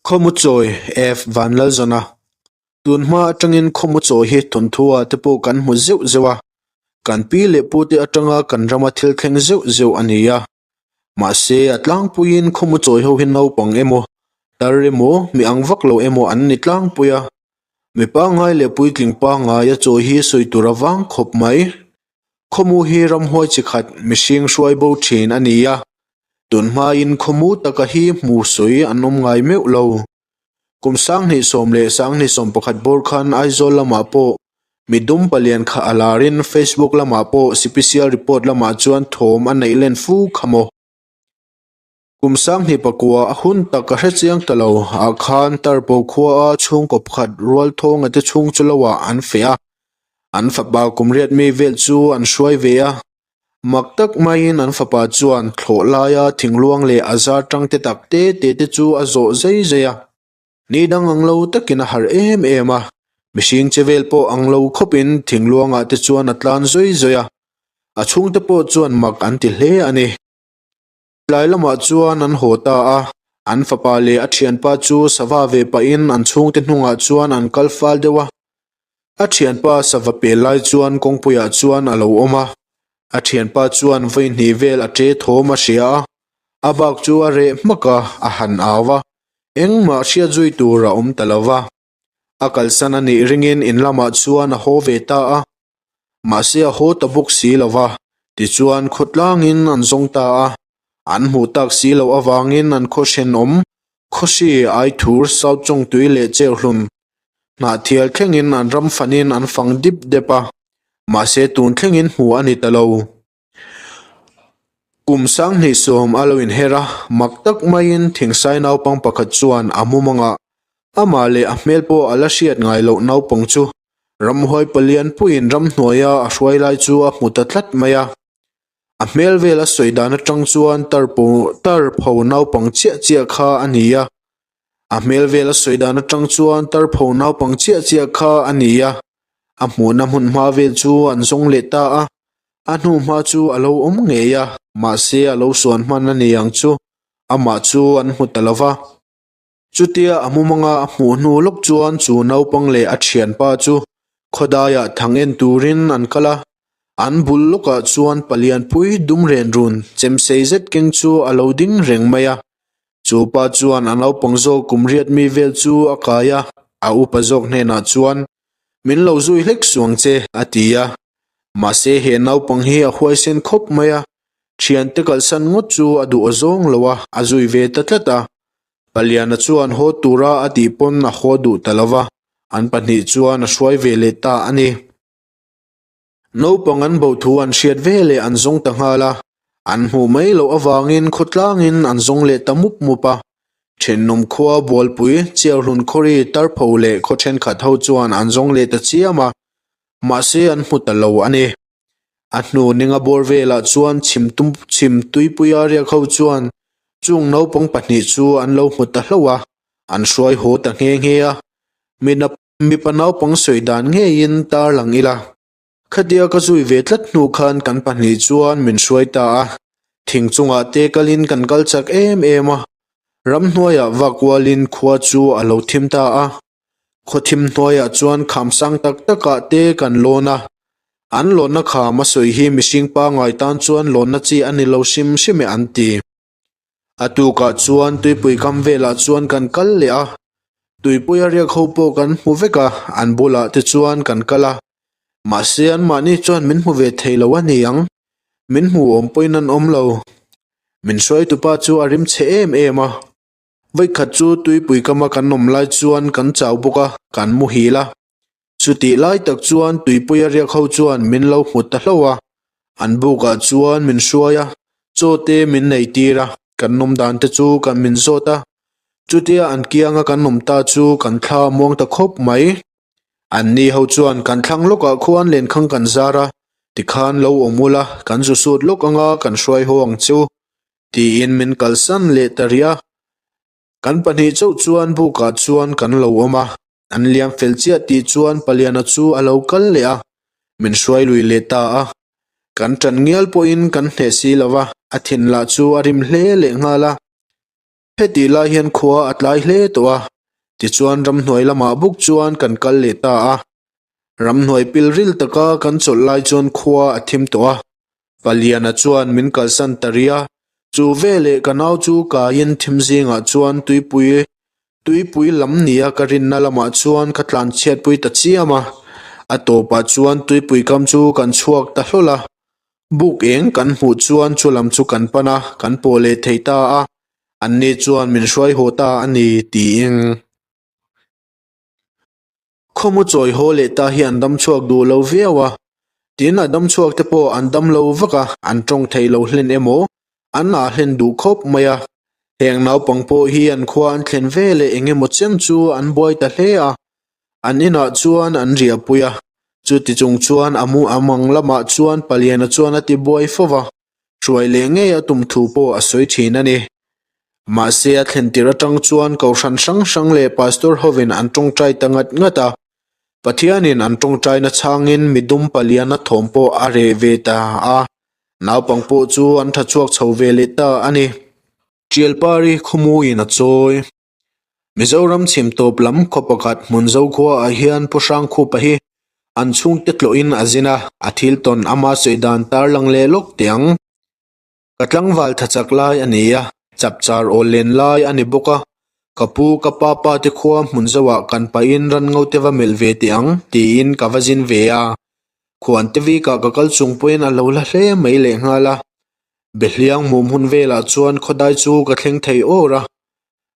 Khawmu chawi F Vanlalzawna Tun hma atangin khawmu chawi hi thawnthu ah te pawh kan hmu zeuh zeuh a, kan pi leh pu te atanga kan rama thil thleng zeuh zeuh a ni a. Mahse a tlangpuiin khawmu chawi ho hi naupang emaw, tar emaw, mi ang vak lo emaw an ni tlangpui a. Mi pangngai leh puitling pangngai a chawi hi sawi tur a vang khawp mai. Khawmu hi ramhuai chi khat mihring hruai bo thin a ni a, tun hmain khawmu taka hi hmu sawi an awm ngai meuh lo. Kum 2010 leh 2011 bawr khan Aizawl lamah pawh midum palian kha a larin Facebook lamah pawh sipisial report lamah chuan thawm a neih len fu kha maw. Kum 2009 a hun tak ka hre chiang ta lo ah khan Tarpo khua a chhungkaw pakhat Rualthawnga te chhung chu lo ah an feh a, an fapa kum riat mi vel chu an hruai ve a. Mak tak maiin an fapa chuan thlawh laia thingluang leh a zar tang te tak te te te chu a zawh zai zai a. Ni dang ang lo takin a harh em em a, mihring che vel pawh ang lo khawpin thingluangah te chuan a tlan zui zui a, a chhungte pawh chuan mak an ti hle a ni. Tlai lamah chuan an haw ta a, an fapa leh a thianpa chu sava ve pahin an chhungte hnungah chuan an kal fal deuh a. A thianpa sava pel lai chuan kawngpuiah chuan a lo awm a, a thianpa chuan vawi hnih vel a ṭe thawm a hria a, a bak chu a reh hmak a, a han au a, engmah hriat zui tur a awm ta lo va. A kalsan a nih ringin in lamah chuan a haw ve ta a, mahse a haw ta bawk si lo va, tichuan khawtlangin an zawng ta a, an hmuh tak si loh avangin an khaw hrенawm, Khawhri, Aithur, South Chawngtui leh Cherhlun hnahthial thlengin an ram fanin an fang dip dep a, mahse tun thlengin hmuh a ni ta lo. Kum 2010 a lo inher a, mak tak maiin thingsai naupang pakhat chuan a mumangah amah leh a hmel pawh a la hriat ngai loh naupang chu ramhuai palian puiin ramhnuaia a hruai lai chu a hmu ta tlat mai a. A hmel vel a sawi dan atang chuan tarpho naupang chiah chiah kha a ni a. A hmel vel a sawi dan atang chuan tarpho naupang chiah chiah kha a ni a. A hmuhna hmun hma vel chu an zawng leh ta a. A hnu hma chu a lo awm ngei a, mahse a lo suan hman a ni ang chu, amah chu an hmu ta lo va. Chutia a mumanga a hmuh hnu lawk chuan chu naupang leh a thianpa chu khawdaiah thang en turin an kal a, an bul lawkah chuan palianpui dum ren run chemsei zet keng chu a lo ding reng mai a. Chu pa chuan a naupang zawk kum riat mi vel chu a kai a, a upa zawk hnenah chuan, Min lo zui hlek suang che, a ti a. Mahse he naupang hi a huaisen khawp mai a, thiante kalsan ngawt chu a duh awzawng lo a, a zui ve ta tlat a. Paliana chuan haw tura a tih pawn a haw duh ta lo va, an pahnih chuan a hruai ve leh ta a ni. Naupang an bo thu an hriat ve leh an zawng ta nghal a, an hmuh mai loh avangin khawtlangin an zawng leh ta mup mup a. Thenawm khua Bualpui, Chiarhlun Khawri, Tarpho leh khaw thenkhat ho chuan an zawng leh ta chiam a, mahse an hmu ta lo a ni. A hnu ninga bawr velah chuan chhim tum chhim tuipuia riak ho chuan chung naupang pahnih chu an lo hmu ta hlauh a, an hruai haw ta nghe nghe a. Mina mipa naupang sawi dan ngeiin tarlang ila. Khatia ka zui ve tlat hnu khan kan pahnih chuan min hruai ta a, thing chungah te kalin kan kal chak em em a, ramhnuaiah vak kualin khua chu a lo thim ta a. Khawthim hnuaiah chuan kham sang tak takah te kan lawn a, an lawnna kham a sawi hi mihring pangngai tan chuan lawnna chi a ni lo hrim hrim e an ti. A tukah chuan tuipui kam velah chuan kan kal leh a, tuipuia riak ho pawh kan hmu vek a, an bulah te chuan kan kal a, mahse anmahni chuan min hmu ve thei lo a ni ang, min hmu awm pawhin an awm lo. Min hruaitupa chu a rim chhe em em a. Vawikhat chu tuipui kama kan awm lai chuan kan chau bawk a, kan muhil a. Chutih lai tak chuan tuipuia riak ho chuan min lo hmu ta hlauh a, an bukah chuan min hruai a, chaw te min nei tir a, kan nawm dan te chu kan min zawt a. Chutia an kianga kan awm ta chu kan thla muang ta khawp mai. An ni ho chuan kan thlang lawkah khuan lenkhang kan zar a, tikhan lo awm ula, kan zu sut lawk anga kan hruai haw ang chu. Tiin min kalsan leh ta rih a, kan pahnih chauh chuan bukah chuan kan lo awm a, an liam fel chiah tih chuan Paliana chu a lo kal leh a, min hruai lui leh ta a. Kan ṭan ngial pawhin kan hneh si lo va, a thin lah chu a rim hle leh nghal a. Hetih lai hian khua a tlai hle tawh a, tichuan ramhnuai lamah bawk chuan kan kal leh ta a. Ramhnuai pilril taka kan chawlh lai chuan khua a thim tawh a, Paliana chuan min kalsan ta rih a, chu veleh ka nau chu kaiin thim zingah chuan tuipui tuipui lam nia ka rinna lamah chuan ka tlanchhiatpui ta chiam a, a tawpah chuan tuipui kam chu kan chhuak ta hlawl a, buk eng kan hmuh chuan chu lam chu kan pan a, kan pawh leh thei ta a, anni chuan min hruai haw ta a ni tiin. Khawmu chawi haw leh ta hi an dam chhuak duh lo viau a, tin a dam chhuak te pawh an dam lo vak a, an tawng thei lo hlen emaw an ah hlen duh khawp mai a. Heng naupang pawh hi an khua an thlen ve leh eng emaw chen chu an buai ta hle a, an inah chuan an riahpui a, chuti chung chuan a mu a mang lamah chuan Paliana chuan a ti buai fo va, hruai leh ngei a tum thu pawh a sawi thin a ni. Mahse a thlen tir atang chuan kohhran hrang hrang leh pastor hovin an tawngtai ta ngat ngat a, Pathianin an tawngtaina chhangin midum paliana thawm pawh a reh ve ta a, naupang pawh chu an tha chhuak chho ve leh ta a ni. Tialpari khawmuin a chawi. Mizoram chhim tawp lam khaw pakhat hmun Zokhua ah hian Pu Hrangkhupa hi an chhungte tlawhin a zin a, a thil tawn ama sawi dan tarlang leh lawk teh ang. Ka tlangval tha chak lai a ni a, chapchar aw len lai a ni bawk a, ka pu ka pa pa te khua hmun zoah kan pahin ran ngo te va melh ve teh ang tiin ka va zin ve a, khuante vikah ka kal chung pawhin a lo la hle mai lehnghal a, Behliang mum hun velah chuan khawdai chu ka thleng thei awr a,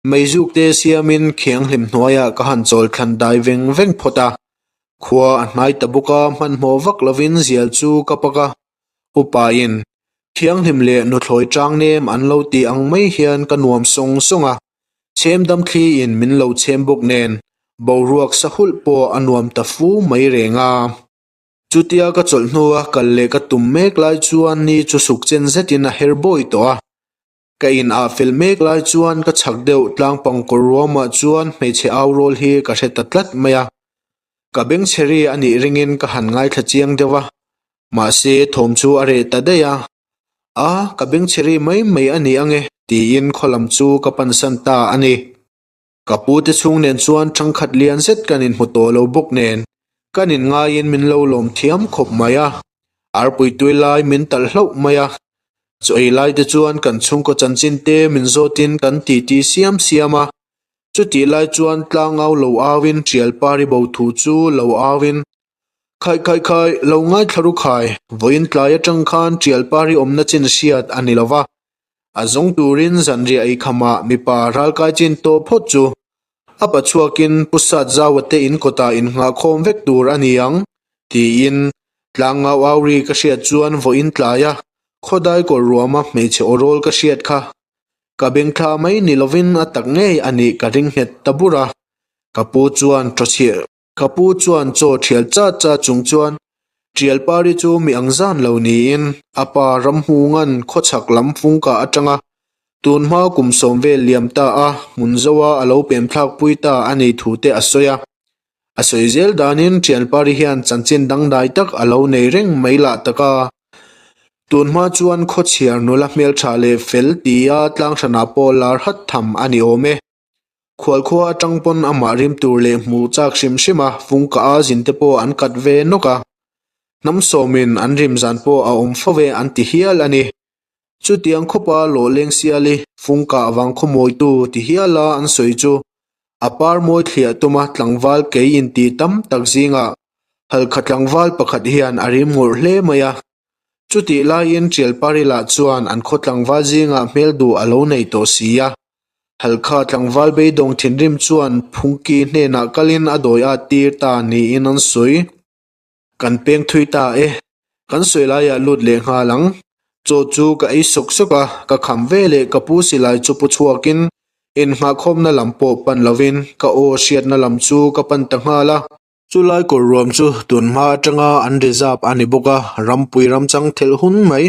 Meizuk te siamin khianghlim hnuaiah ka han chawl thlan dai veng veng phawt a, khua a hnai ta bawk a, hmanhmawh vak lovin zial chu ka pak a, upain thianghlim leh nuthlawi tang nem an lo tih ang mai hian ka nuam sawng sawng a, chhem dam thliin min lo chhem bawk nen boruak sa hulh pawh a nuam ta fu mai reng a. Chutia ka chawlh hnua kal leh ka tum mek lai chuan ni chu suk chen zetin a her bawi tawh a. Ka in ah fel mek lai chuan ka chhak deuh tlang pangkawr ruamah chuan hmeichhe au rawl hi ka hre ta tlat mai a. Ka bengchhe ri a nih ringin ka han ngaithla chiang deuh a, mahse thawm chu a reh ta daih a. A, ka bengchhe ri mai mai a ni ange tiin khaw lam chu ka pansan ta a ni. Ka pu te chhung nen chuan thangkhat lian zet kan inhmu tawh lo bawk nen, kan inngaiin min lo lawm thiam khawp mai a, arpui tui lai min talh hlauh mai a. Chaw ei lai te chuan kan chhungkaw chanchin te min zawtin kan titi siam siam a, chutih lai chuan tlangau lo auin Tial Pari bo thu chu lo auin, Khai khai khai, lo ngaithla ru khai, vawiin tlai atang khan Tial Pari awmna chin hriat a ni lova, A zawng turin zanriah ei khamah mipa ralkai chin tawh phawt chu a pa chhuakin Pu Sat Zaua te in kawtah innghahkhawm vek tur a ni ang tiin tlangau au ri ka hriat chuan vawiin tlaia khawdai kawr ruama hmeichhe aw rawl ka hriat kha ka bengthla mai ni lovin a tak ngei a nih ka ring nghet ta bur a, ka pu chuan tawchhir. Ka pu chuan chaw thial chat chat chung chuan Tial Pari chu mi ang zan lo niin a pa Ramhmunga'n khawchhak lam fungkah atanga tun hma kum sawm vel liam ta a hmun zoa a lo pem thlak pui ta a nei thu te a sawi a. A sawi zel danin Tial Pari hian chanchin dangdai tak a lo nei reng mai lah tak a. Tun hma chuan khawchhiar nula hmeltha leh fel tia tlanghranah pawh lar hat tham a ni awm e. Khualkhua atang pawn amah rim tur leh hmuh chak hrim hrim a, fungka a zin te pawh an kat ve nawk a. Hnam sawmin an rim zan pawh a awm fo ve an ti hial a ni. Chutiang khawpa lawh leng siali fungka avang khawmawitu ti hiala an sawi chu a par mawi thliah tuma tlangval kei inti tam tak zingah halkha tlangval pakhat hian a rim ngawrh hle mai a. Chutih laiin Tialparila chuan an khaw tlangval zingah hmel duh a lo nei tawh si a. Halkha tlangval beidawng thinrim chuan Phungki hnenah kalin a dawi at tir ta niin an sawi. Kan peng thui ta e, kan sawi laiah lut leh nghal ang. Chaw chu ka ei sawk sawk a, ka kham ve leh ka pu silai chu pu chhuakin inngahkhawmna lam pawh pan lovin ka aw hriatna lam chu ka pan ta nghal a. Chulai kawr ruam chu tunhma atanga an reserve a ni bawk a, rampui ram chang thelh hun mai.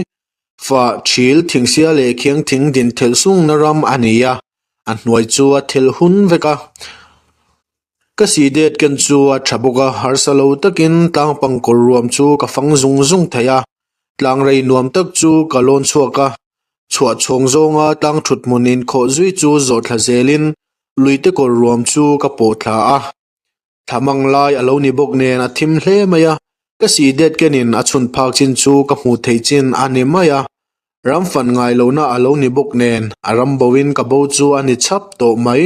Fa, thil, thingsia leh khiang thing din thelh sungna ram a ni a, a hnuai chu a thelh hun vek a. Ka si det ken chu a tha bawk a, harsa lo takin tlangpang kawr ruam chu ka fang zung zung thei a, tlang rei nuam tak chu ka lawn chhuak a. Chhuah chhawng zawnga tlang thut hmun inkhawh zui chu zawh thla zelin luite kawr ruam chu ka pawh thla a. Thla mang lai a lo ni bawk nen a thim hle mai a, ka si det kenin a chhun phak chin chu ka hmuh theih chin a ni mai a. Ram fan ngai lohna a lo ni bawk nen a ram boin ka bo chu a ni chhap tawh mai.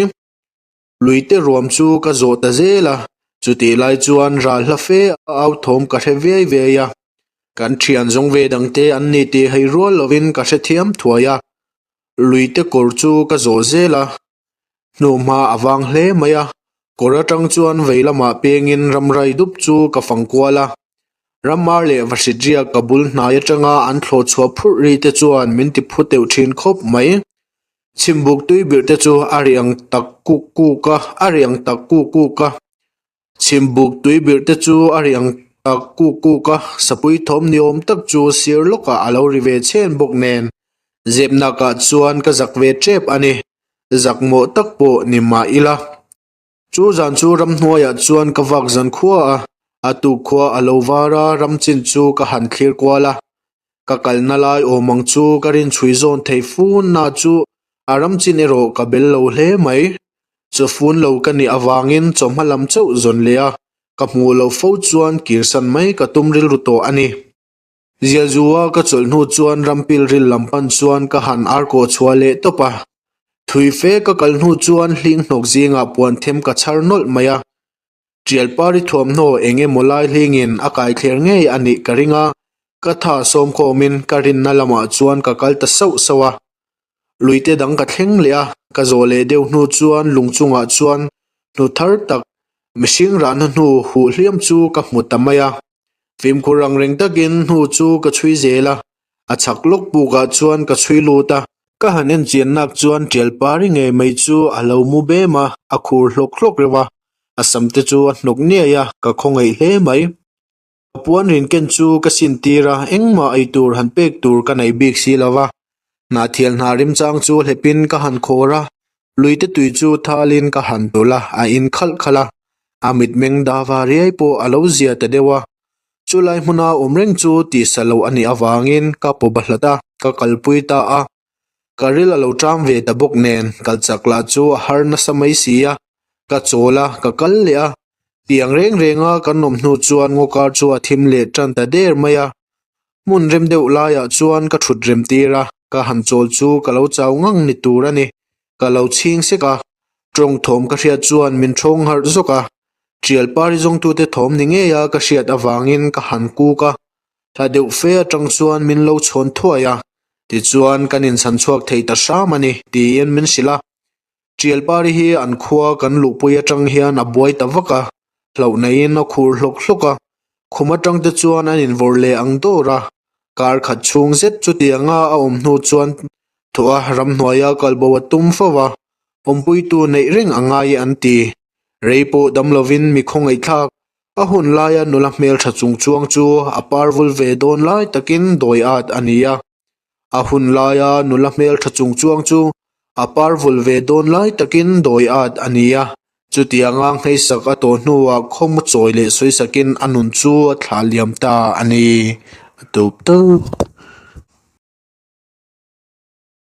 Luite ruam chu ka zawh ta zel a, chutih lai chuan ral hla fe a au thawm ka hre viai viai a. Kan thian zawng ve dangte an ni tih hei rual lovin ka hrethiam thuai a. Luite kawr chu ka zawh zel a, hnuhma a vang hle mai a, kawr atang chuan vei lamah pengin ramrai dup chu ka fang kual a. Ramar leh Vahritriak ka bul hnai atanga an thlawh chhuah phurh ri te chuan min ti phu teuh thin khawp mai. Chhimbuk tui birh te chu a ri ang tak kuk kuk a, a ri ang tak kuk kuk a. Chhimbuk tui birh te chu a ri ang tak kuk kuk a, sapui thawm ni awm tak chu sir lawkah a lo ri ve chhen bawk nen. Zepnakah chuan ka zak ve tep a ni, zak mawh tak pawh ni mah ila. Chu zan chu ramhnuaiah chuan ka vak zan khua a, a tuk khua a lo var a, ram chin chu ka han thlir kual a. Ka kalna lai awm ang chu ka rinchhui zawn thei fun na chu a ram chin erawh ka bel lo hle mai. Chu fun lo ka nih avangin chawhma lam chauh zawn leh a, ka hmuh loh fo chuan kirsan mai ka tum rilru tawh a ni. Zialzua ka chawlh hnu chuan rampil ril lam pan chuan ka han ar kawh chhuah leh tawp a. Thui fe ka kal hnu chuan hling hnawk zingah puan them ka chhar nawlh mai a. Tial pari thuamhnaw eng emaw lai hlingin a kai thler ngei a nih ka ring a, ka tha sawm khawmin ka rinna lamah chuan ka kal ta sauh sauh a. Luite dang ka thleng leh a, ka zawh leh deuh hnu chuan lung chungah chuan hnu thar tak mihring rahna hnu huh hliam chu ka hmu ta mai a. Fimkhur ang reng takin hnu chu ka chhui zel a, a chhak lawk pukah chuan ka chhui lut a. Ka han en chian nak chuan tial pari ngei mai chu a lo mu bem a, a khur hlawk hlawk reuh a, a sam te chu a hnawk niai a, ka khawngaih hle mai. Ka puan rin ken chu ka sin tir a, engmah ei tur han pek tur ka nei bik si lo va. Hnahthial hna rimchang chu hlepin ka han khawr a, Luite tui chu thalin ka han dul a, a in khalh khalh a, a mitmeng dava riai pawh a lo zia ta deuh a. Chulai hmuna awm reng chu tihsa loh a nih avangin ka paw bahlat a, ka kalpui ta a. Ka ril a lo ṭam ve ta bawk nen, kal chak lah chu a har nasa mai si a. Ka chawl a, ka kal leh a. Tiang reng renga kan awm hnu chuan ngaw kar chu a thim leh ṭan ta der mai a. Hmun rem deuh laiah chuan ka ṭhut rem tir a, ka han chawl chu ka lo chau ngang ni tur a ni. Ka lo chhing sek a, tawng thawm ka hriat chuan min thawng harh zawk a. Tial pari zawngtute thawm ni ngeia ka hriat avangin ka han kuk a, thla deuh fe atang chuan min lo chhawn thuai a, tichuan kan inchhan chhuak thei ta hram a ni tiin min hrilh a. Tial pari hi an khua kan luhpui atang hian a buai ta vak a, hlauh neiin a khur hlawk hlawk a, khum atang te chuan an invawrh leh ang dawr a, kar khat chhung zet chutianga a awm hnu chuan thawh a ramhnuaia kalbo a tum fo va, awmpuitu neih reng a ngai an ti. Rei pawh dam lovin mi khawngaihthlak, a hun laia nula hmeltha chung chuang chu a par vul ve dawn lai takin dawi at a ni a. A hun laia nula hmeltha chung chuang chu a par vul ve dawn lai takin dawi at a ni a, chutianga ngheisak a tawh hnuah khawmu chawi leh sawisakin a nun chu a thlah liam ta a ni. A tup tup.